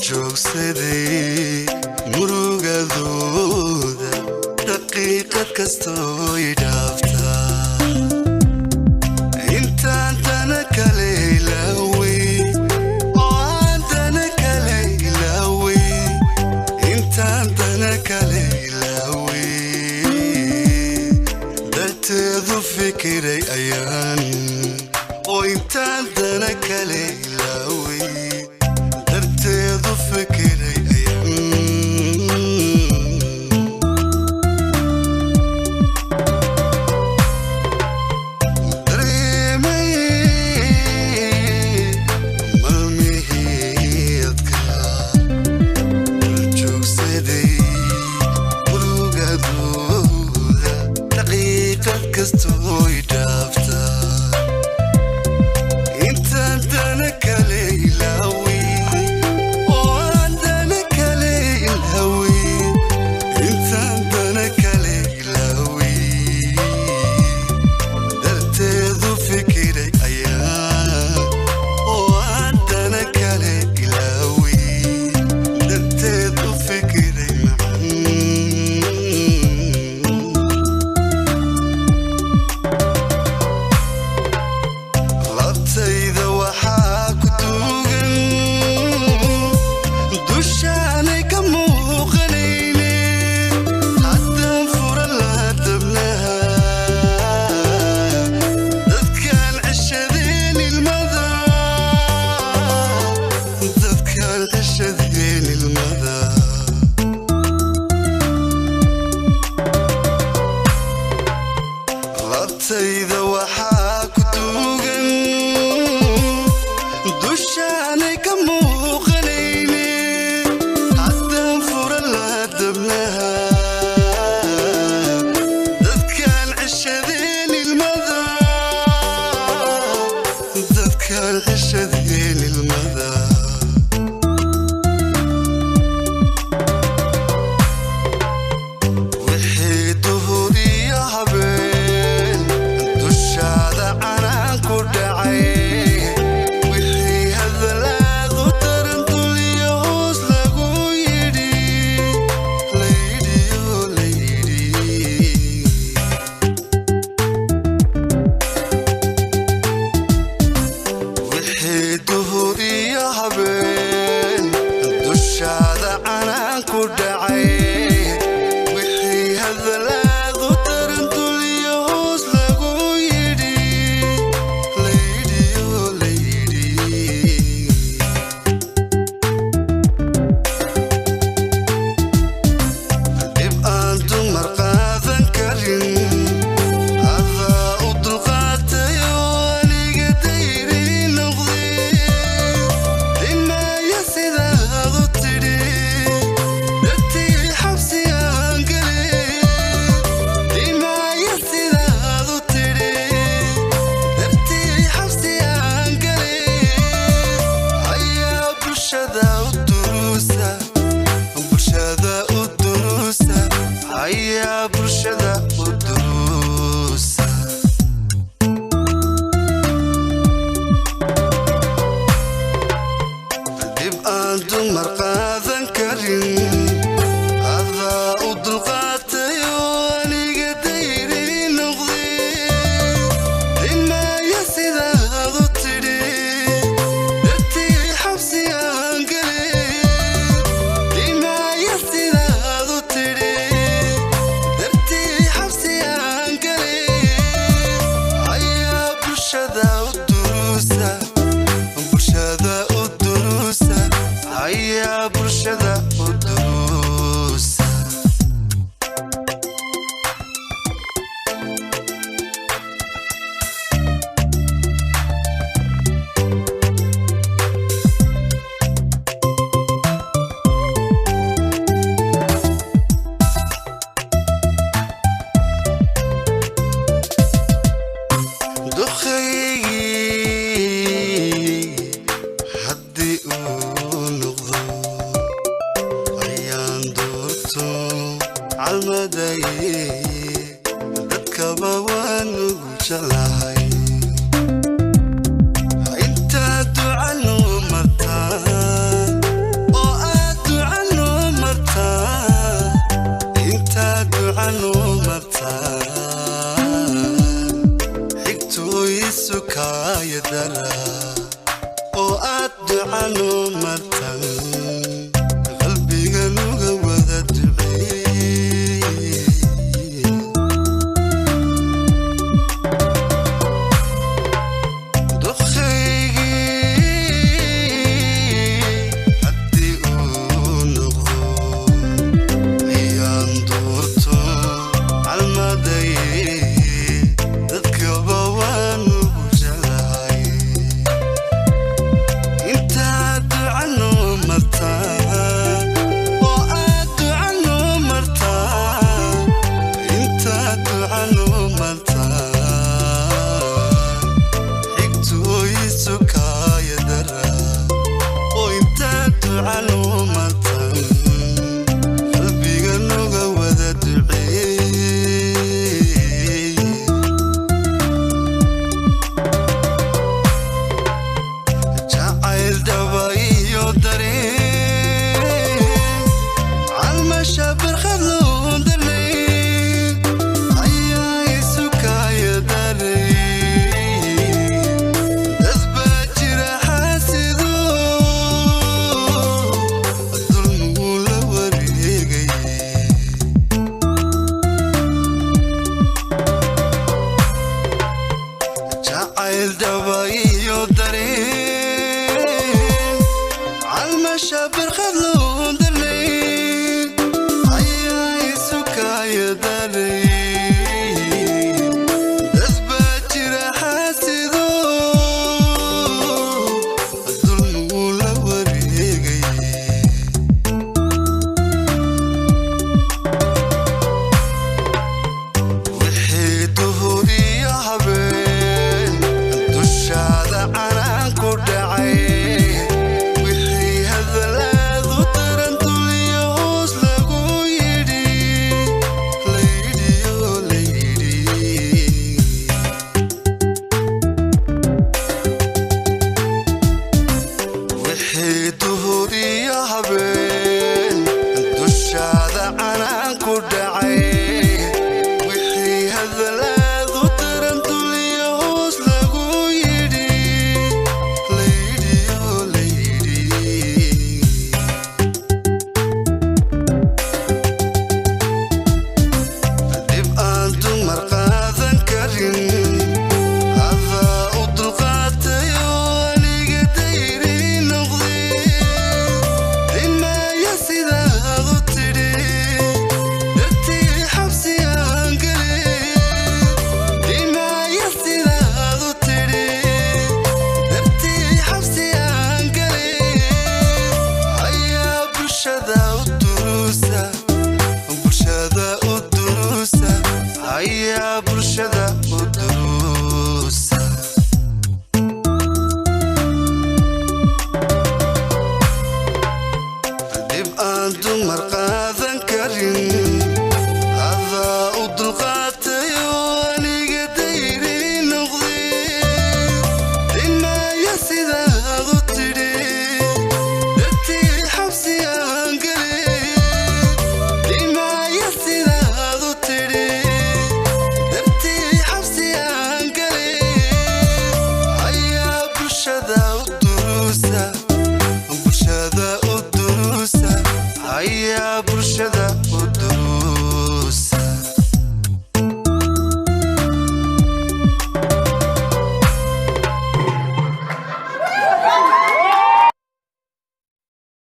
Joogsaday murugadooda daqiiqad kastoo i dhaaftaa, intaan dana kale ilaawey oo aan dana kale ilaawey, intaan dana kale ilaawey, darteedu fikiray ayaan oo intaan dana kale ilaawey, darteedu fikiray ayaan. Dareemay maalmihiidka joogsaday murugadooda daqiiqad kastoo i dhaaftaa, intaan dana kale ilaawey oo aan dana kale ilaawey, intaan dana kale ilaawey, darteedu fikiray ayaan oo aan dana kale ilaawey, darteedu fikiray macan. Labtayda waxaa ku duugan dushaanay ka muuqanayne, haddaan fura laha dabnaha dadkaan ceshadeen ilmada, dadkaan ceshadeen ilmada. Labtayda waxaa ku duugan dushaanay ka muuqanayne, haddaan fura laha dabnaha dadkaan ceshadeen ilmada, dadkaan ceshadeen ilmada. Wixii duhuriyo habeen dushaada canaan ku dhacay, wixii hadalaadu daran duliyo hoos lagu yidhi, layidhiyo layidhi. Wixii duhuriyo habeen dushaada canaan ku dhacay, wixii hadalaadu daran duliyo hoos lagu yidhi, layidhiyo layidhi. Dhib aan dumar qaadan karin adaa u dulqaatayo, aniga dayri noqday dhimaya sidaad u tidhi, dartii xabsiyaan galay. Dhimaya sidaad u tidhi, dartii xabsiyaan galay. Ayaa bulshada u duruusa, bulshada u duruusa, ayaa bulshada u duruusa. Dhib aan dumar qaadan karin adaa u dulqaatayo, aniga dayri noqday dhimaya sidaad u tidhi, dartii xabsiyaan galay. Dhimaya sidaad u tidhi, dartii xabsiyaan galay. Ayaa bulshada u duruusa, bulshada u duruusa, ayaa bulshada u duruusa. Duqaygii haddii uu noqdo ayaan doorto calmadaye, dadkaba waan ugu jeclahay. Intaa ducanu martaa oo Ducaluumatan qalbiga noga wada duceeyey. Jacayl dhaba iyo dareen calmasha barkhad loo dalay ayaa isu kaaya daray. Dad baa jira xaasido dulmigu la wareegay. Jacayl dhaba iyo dareen calmasha barkhad loo dalay ayaa isu kaaya daray. Dad baa jira xaasido dulmigu la wareegay. Wixii duhur iyo habeen dushaada canaan ku dhacay, wixii hadalaadu daran duliyo hoos lagu yidhi, la yidhi oo la yidhi. Wixii duhur iyo habeen dushaada canaan ku dhacay, wixii hadalaadu daran duliyo hoos lagu yidhi, la yidhi oo la yidhi. Dhib aan dumar qaadan karin adaa u dulqaatayo aniga dayri noqday. Dhimaya sidaad u tidhi dartii xabsi aan gelay. Dhimaya sidaad u tidhi dartii xabsi aan gelay. Ayaa bulshada u duruusa, bulshada u duruusa, ayaa bulshada u duruusa. Dhib aan dumar qaadan karin